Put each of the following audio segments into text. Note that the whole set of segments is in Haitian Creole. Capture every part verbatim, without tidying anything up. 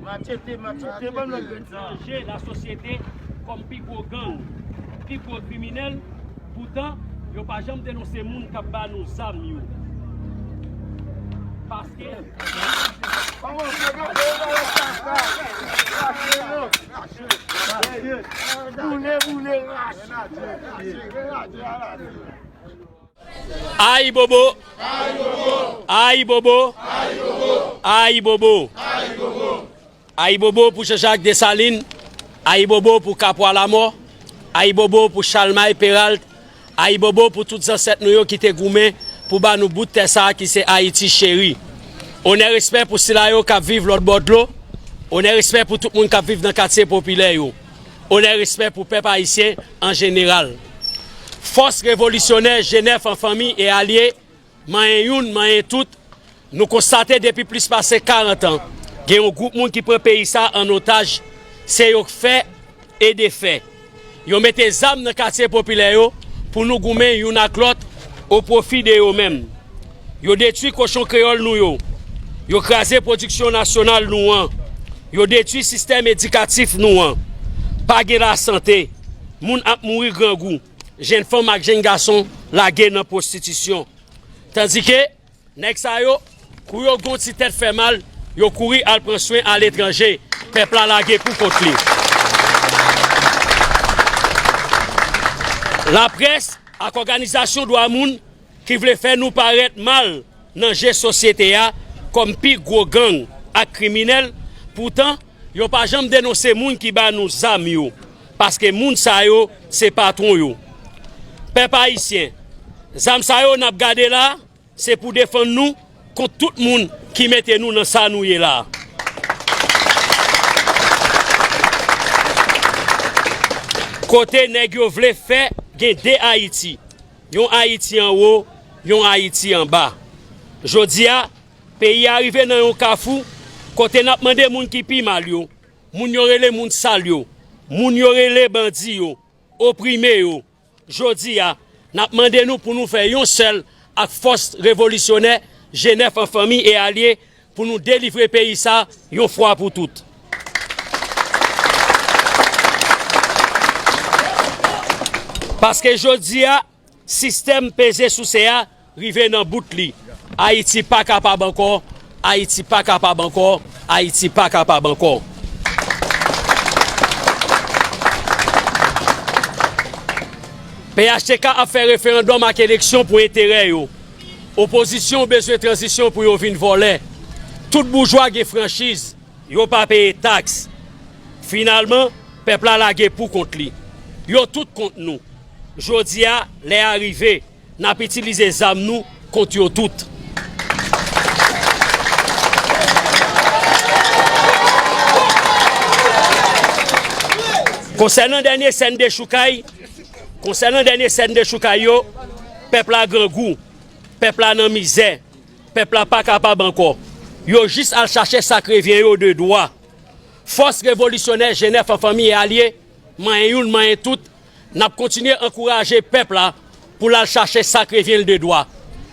Machete, machete, ban m lòt grenn sa. Chanje lasosyete kòm pi gwo gang, pi gwo kriminèl. Poutan, yo pa janm denonse moun k ap ba nou zam yo. Paske Boule, boule, rache. Ayibobo! Ayibobo! Ayibobo! Ayibobo pou Jean-Jacques Dessalines! Ayibobo pou Kapwa Lamò! Ayibobo pou Chalmay Peralt! Ayibobo pou tout zansèt nou yo ki te goumen pou ba nou bout tè sa a ki se Ayiti cheri! Onè respè pou sila yo k ap viv lòt bò dlo! Onè respè pou tout moun k ap viv nan katye popilè yo! Onè respè pou pèp ayisyen an jeneral! Fòs revolisyonè G nèf an fanmi e alye, manyen youn, manyen tout, nou konstate depi plis pase karant an, gen yon gwoup moun ki pran peyi sa an otaj, se yo k fè e defè. Yo mete zam nan katye popilè yo pou nou goumen youn ak lòt o pwofi de yo menm. Yo detwi kochon kreyòl nou yo. Yo kraze pwodiksyon nasyonal nou an. Yo detwi sistèm edikatif nou an. Pa gen lasante. Moun ap mouri grangou. Jenn fanm ak jenn gason lage nan pwostitisyon. Tandike, nèg sa yo, kou yo gen yon ti tèt fè mal, yo kouri al pran swen aletranje. Pèp la lage pou kont li. Laprès ak òganizasyon dwa moun ki vle fè nou parèt mal nan je sosyete a kòm pi gwo gang ak kriminèl, poutan, yo pa janm denonse moun ki ba nou zam yo, paske moun sa yo se patwon yo. Pèp ayisyen, zam sa yo n ap gade la, se pou defann nou kont tout moun ki mete nou nan sa nou ye la. Kote nèg yo vle fè gen de Ayiti, yon Ayiti anwo, yon Ayiti anba. Jodi a, peyi a rive nan yon kafou kote n ap mande moun ki pi mal yo, moun yo rele moun sal yo, moun yo rele bandi yo, oprime yo. Jodi a, n ap mande nou pou nou fè yon sèl ak fòs revolisyonè G nèf an fanmi e alye pou nou delivre peyi sa yon fwa pou tout. Paske jodi a, sistèm peze souse a rive nan bout li. Ayiti pa kapab ankò, Ayiti pa kapab ankò, Ayiti pa kapab ankò. P H T K ap fè referandòm ak eleksyon pou enterè yo. Opozisyon bezwen tranzisyon pou yo vin vòlè. Tout boujwa gen franchiz. Yo pa peye taks. Finalman, pèp la lage pou kont li. Yo tout kont nou. Jodi a, lè a rive, n ap itilize zam nou kont yo tout. Konsènan dènye sèn dechoukay, konsènan dènye sèn dechoukay yo, pèp la grangou, pèp la nan mizè. Pèp la pa kapab ankò. Yo jis al chache sa k revyen yo de dwa. Fòs revolisyonè G nèf an fanmi e alye, manyen youn, manyen tout, n ap kontinye ankouraje pèp la pou l al chache sa k revyen l de dwa.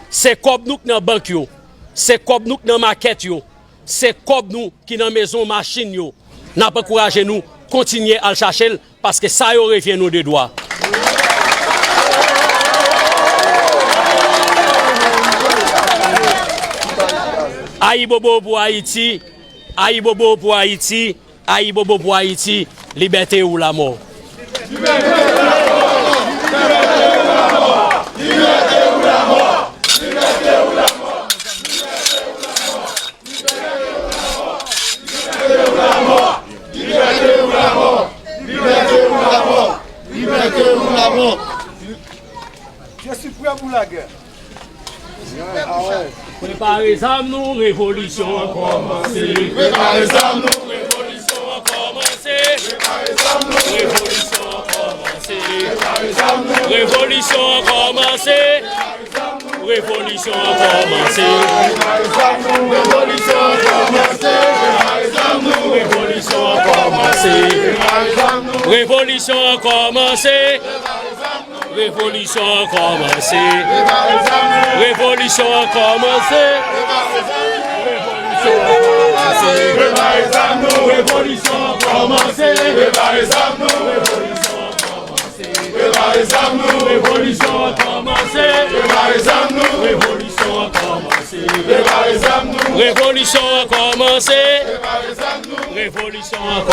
Se kòb nou k nan bank yo, se kòb nou k nan makèt yo, se kòb nou ki nan mezon machin yo. N ap ankouraje nou kontinye al chache l, paske sa yo revyen nou de dwa. Ayibobo pou Ayiti, ayibobo pou Ayiti, ayibobo pou Ayiti, libète ou lamò. Libète ou lamò! Libète ou lamò! Libète ou lamò! Je suis prêt pour la guerre. Prepare zam nou, revolisyon an kòmanse. Prepare zam nou, revolisyon an kòmanse. Prepare zam nou, revolisyon an kòmanse. Prepare zam nou, revolisyon an kòmanse. Revolisyon an kòmanse. Revolisyon an kòmanse. Revolisyon an kòmanse. Revolisyon an kòmanse. Revolisyon an kòmanse. Revolisyon an kòmanse. Revolisyon an kòmanse. Prepare zam nou, revolisyon an kòmanse. Prepare zam nou, revolisyon an kòmanse. Prepare zam nou, revolisyon an kòmanse. Prepare zam nou, revolisyon an kòmanse. Prepare zam nou, revolisyon an kòmanse. Prepare zam nou, revolisyon an kòmanse.